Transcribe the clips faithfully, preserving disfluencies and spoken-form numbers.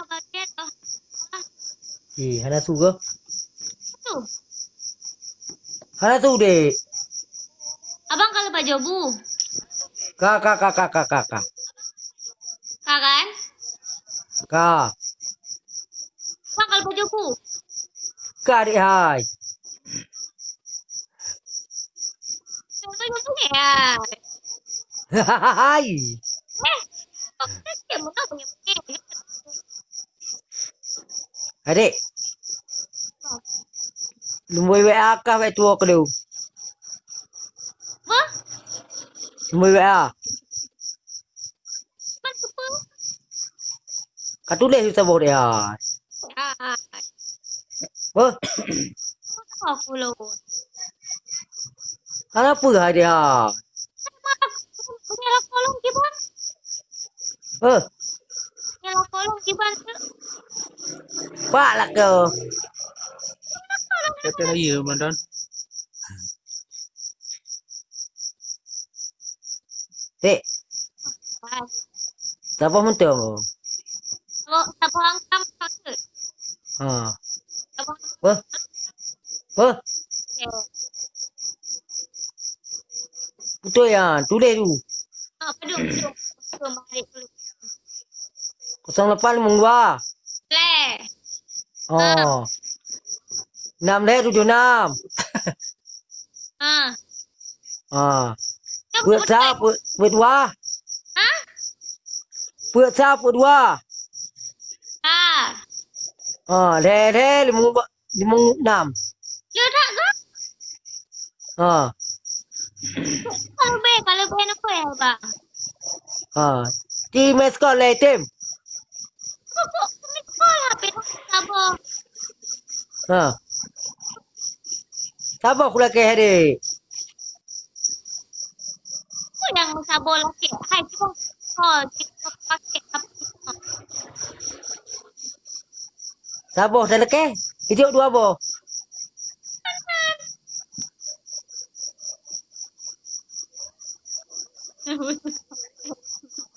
Abang dia tu. Eh, hana su ke? Tu. Hana su, dek. Abang kalau baju bu. Ka, ka, ka, ka, ka, ka, ka. Ka kan? Ka. Abang kalau baju bu. Ka, dek hai. Contohnya tu ni, ya. Hai. Eh, kok kecil, mana punya punya? Adik. Lumboi W A kah wek tuwo keudeuh? Apa? Lumboi W A. Mana tu? Ka tuléh saboh deh, hai. Ah. Apa? Apa pula? Hana peue hai deh, hai. Punya lakoe lôn kiban. Eh. Punya lakoe lôn kiban tu. Pak lakoe. Kata lagi, Ramadan. Dek. Saboh mantong. Saboh, saboh angkam maksud. Ha. Saboh. Wah. Wah. Okey. Betul ya, tulis tu. Ha, padum, padum. Padum, balik tulis. Kosong lapan limong dua. Leh. Oh. Ha. Enam leh tujuh enam. Ha. Ha. Peuet sa, peuet, peuet dua. Ha? Peuet sa, peuet dua. Ha. Ha, lhèe, lhèe, limong, limong enam. Ya dak ke? Ha. Kalau be, kalau be nak apa ya, bang? Ha. Ti meskol leh, Tim. Kok, kok meskol H P saboh? Ha. Saboh kulakèe deh. Ku nyang saboh lakèe. Hai, cuba call, cuba pakai apa? Saboh talakèe, ijok dua boh.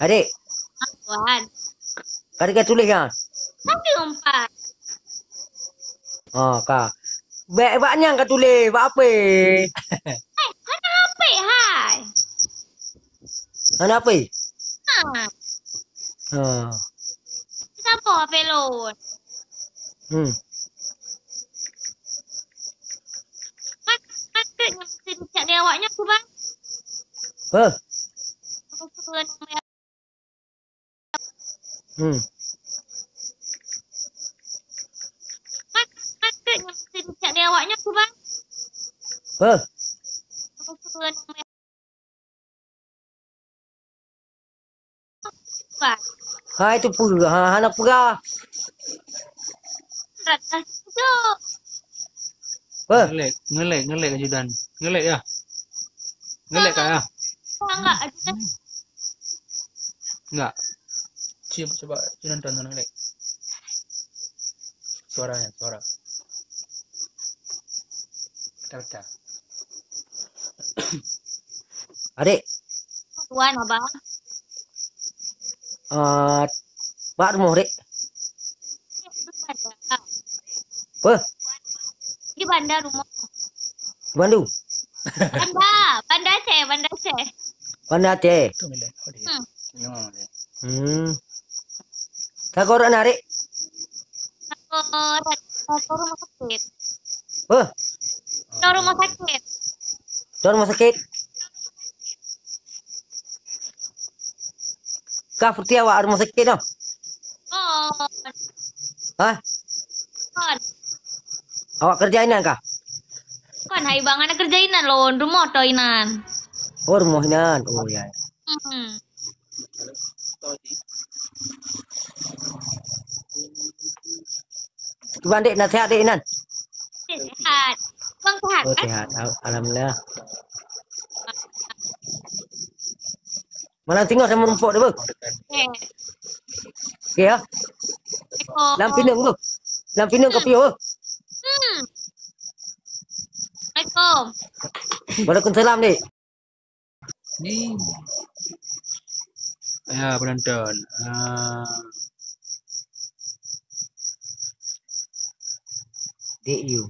Adik. Wan. Ka deuh ka tuléh nyan? Ka deuh empat. Oh, ka. Bèk bak nyan ka tuléh, bak H P. Hai, hana H P, hai. Hana H P? Ha. Ha. Saboh H P lôn. Hmm. Kan, kan, kan, nyang mesti dicak di awaknya tu, Bang. Heh. Apa tu nama Hmm. Kan, kan, kan, nyang mesti dicak di awaknya tu, Bang. Heh. Apa tu nama Hai tu peugah, ha, hana peugah. Rata tu. Weh. Ngelek, ngelek, ngelek ajudan. Ngelek ya? Ngelek kah ya? Enggak, ajudan. Enggak. Cuba, cuba, ajudan tuan, tuan ngelek. Suaranya, suara. Betul, betul. Adik. Tuan, Abang. Ah, bak rumoh, Dek. Apa? Di Banda rumoh. Di Bandung? Banda, Banda Aceh, Banda Aceh. Banda Aceh. Hmm. Hmm. Ka gorak narik? Ka gorak, ka rumah sakit. Hah? Ka rumah sakit. Ka rumah sakit? Ka peuti awak rumah sakit tu? Oh. Hah? Kon. Awak kerja inan kah? Kon, hai bang, anak kerja inan lôn, rumoh to inan. Oh, rumoh inan. Oh, ya. Hmm. Kiban dek, na sehat dek inan? Sehat. Bang sehat, oh, kan? Sehat. Al-, alhamdulillah. Malam singoh sama rumpok deh, beuh. Eh. Okey, ya. Assalamualaikum. Lam pinang, beuh. Lam pinang kopi, beuh. Hmm. Assalamualaikum. Waalaikumsalam, dek. Ni. Ya, penonton. Ah. Dek Yu.